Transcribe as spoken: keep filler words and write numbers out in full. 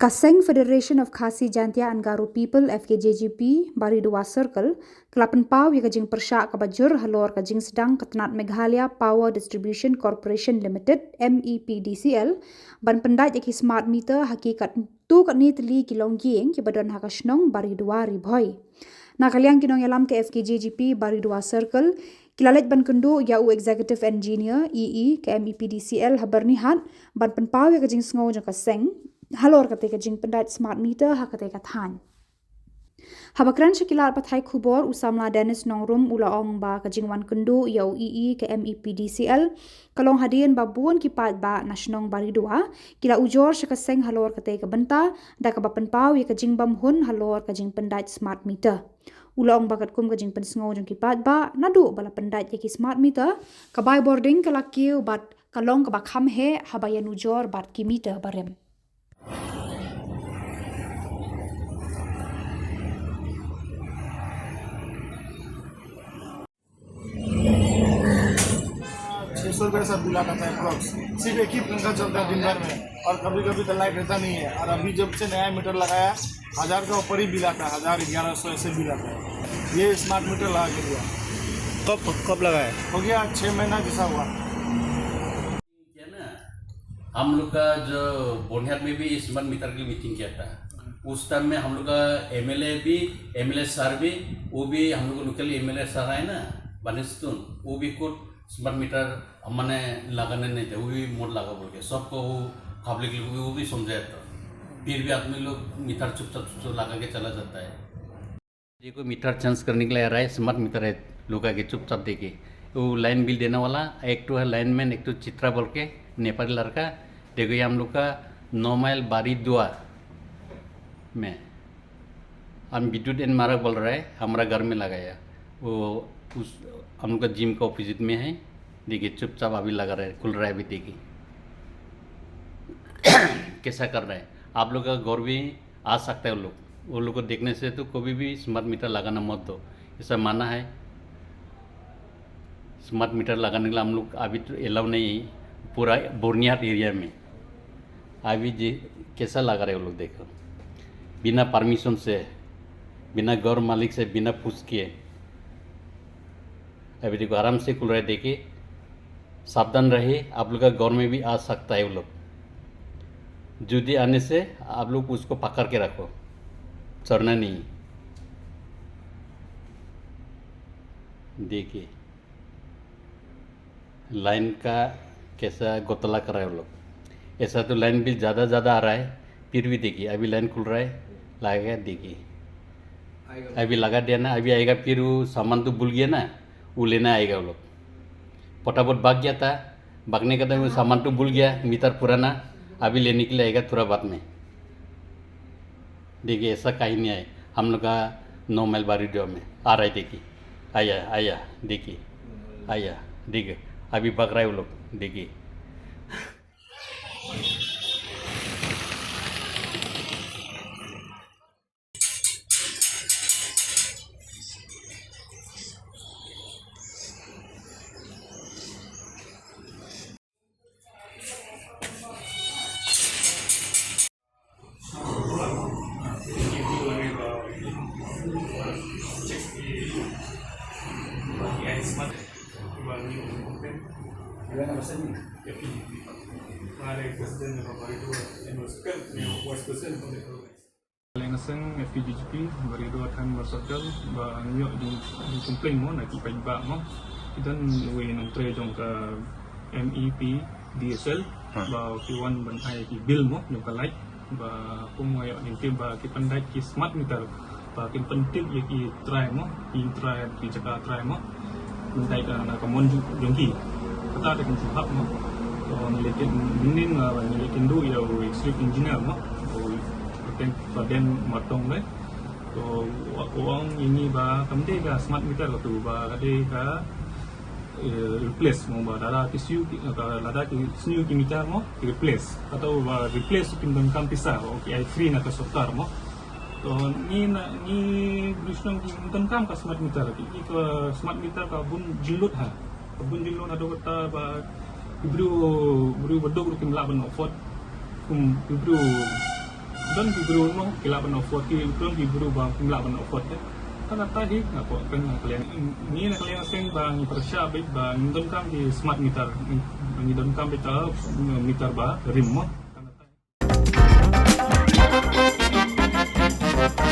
Ka Seng Federation of Khasi Jaintia and Garo People, F K J G P, Baridua Circle, ka la pynpaw ïa ka jingpyrshah kaba jur halor ka jingsdang ka tnat Meghalaya Power Distribution Corporation Limited, M E P D C L, ban pyndait ïa ki smart meter ha ki katto katne tylli ki longïing kiba don ha ka shnong Baridua, Ri Bhoi. Na ka liang ki nongïalam ka F K J G P Baridua Circle, ki la leit ban kynduh ïa u Executive Engineer, E E, ka M E P D C L ha Byrnihat, ban pynpaw ïa ka jingsngew jong ka seng halor katei ka jingpyndait smart meter ha katei ka thaiñ. Haba kren sha ki lad pathai khubor, u samla Dennis Nongrum u la ong ba ka jingwan kynduh ïa u E E ka M E P D C L ka long hadien ba bun ki paidbah na shnong Baridua ki la ujor sha ka seng halor katei ka bynta, da kaba pynpaw ïa ka jingbymhun halor ka jingpyndait smart meter. U la ong ba katkum ka jingpynsngew jong ki paidbah naduh ba la pyndait ïa ki smart meter, ka bai bording ka la kiew bad ka long kaba kham heh haba ïanujor bad ki meter barim. छः सौ रुपये सब बिल आता है अप्रॉक्स। सिर्फ एक ही पंखा चलता है दिन भर में, और कभी कभी तो लाइट रहता नहीं है। और अभी जब से नया मीटर लगाया, हज़ार का ऊपर ही बिल आता है, हज़ार, ग्यारह सौ ऐसे बिल आता है। ये स्मार्ट मीटर लगा के दिया। कब कब लगाया? हो गया छः महीना जैसा हुआ। क्या ना, हम लोग का जो बोनियार में भी स्मार्ट मीटर की मीटिंग किया था। उस टाइम में हम लोग का एमएलए भी, एमएलए सर भी, वो भी हम लोग लोकल एमएलए सर है ना, बानिस्तुन, वो भी खुद स्मार्ट मीटर मैंने लगाने नहीं थे, वो भी मोर लगा बोल के सबको, वो पब्लिक लोग भी, वो भी समझाया था। फिर भी आदमी लोग मीटर चुपचाप चुपचाप लगा के चला जाता है। देखो, मीटर चेंज करने के लिए आ रहा है, स्मार्ट मीटर है, लोग आके चुपचाप देखे। वो लाइन बिल देने वाला एक तो है लाइनमैन, एक तो चित्रा बोल के नेपाली लड़का। देखो, ये हम लोग का नौ माइल बारी दुआ में हम विद्युत एन मारक बोल रहा है, हमारा घर में लगाया। वो उस हम लोग का जिम का अपोजिट में है। देखिए, चुपचाप अभी लगा रहा है, खुल रहा है अभी। देखिए कैसा कर रहा है। आप लोग का घर भी आ सकता है वो लोग। वो लोग को देखने से तो कभी भी स्मार्ट मीटर लगाना मत दो, ऐसा माना है। स्मार्ट मीटर लगाने के लिए हम लोग अभी तो अलाउ नहीं है पूरा बोर्नियाट एरिया में। अभी जी कैसा लगा रहे वो लोग, देखो, बिना परमिशन से, बिना घर मालिक से, बिना पूछ के। अभी देखो, आराम से खुल रहा है। देखिए, सावधान रहिए, आप लोग का घर में भी आ सकता है वो लोग। जूती आने से आप लोग उसको पकड़ के रखो, चढ़ना नहीं। देखिए, लाइन का कैसा गोतला कर रहा है वो लोग। ऐसा तो लाइन बिल ज़्यादा ज़्यादा आ रहा है, फिर भी देखिए, अभी लाइन खुल रहा है, लगेगा, देखिए, अभी लगा दिया ना, अभी आएगा, फिर वो सामान तो भूल गया ना, वो लेना आएगा वो लोग। फटाफट भाग गया था, भागने का टाइम वो सामान तो भूल गया, मीटर पुराना, अभी लेने के लिए आएगा थोड़ा बाद में। देखिए, ऐसा कहीं नहीं है। हम लोग का नौ माइल बारी डोर में आ रहा है। देखिए, आया, आया, देखिए, आया, देखिए, अभी भाग रहा है वो लोग। देखिए। Leng seng F K J G P, Baridua Than Circle, ba ngi ïoh jingcomplain mo na ki paidbah mo. Ki don uwei u nongtrei jong ka M E P D S L, ba ki wan ban ai ki bill mo jong ka light, ba kum ngi ïoh jingtip ba ki pyndait ki smart meter, ba kin pyntip ïa ki trai mo, ki trai, ki jaka trai mo. Mynta ka na ka mon jong ki. Kata te kan sahap mo. To ngi leh kin mynnin, ngi leh kin duh ïa u executive engineer mo. Ko ten, ko den matong le. To wa ko ong ini ba kam dei ka smart meter ko tu, ba ka dei ka replace mo, ba lada ki siew ki, lada ki siew ki meter mo, replace. Kata ba replace kin donkam pisa, okay, ai free na ka sorkar mo. To ngi na, ngi brishnong ki donkam ka smart meter, ki, ki ka smart meter ka bun jinglut ha. Ka bun jinglut ha, dok ta ba ki briew, briew ba duk ruh kim lah ban afford. Kum ki briew Don ki briew mo ki lah ban afford, ki don ki briew ba kim lah ban afford te. Tang katta hi nga kwah kren na ka liang, ngi na ka liang seng ba ngi pyrshah beit ba ngi donkam ki smart meter, ngi donkam beit ta meter ba rim mo. Tang katta hi.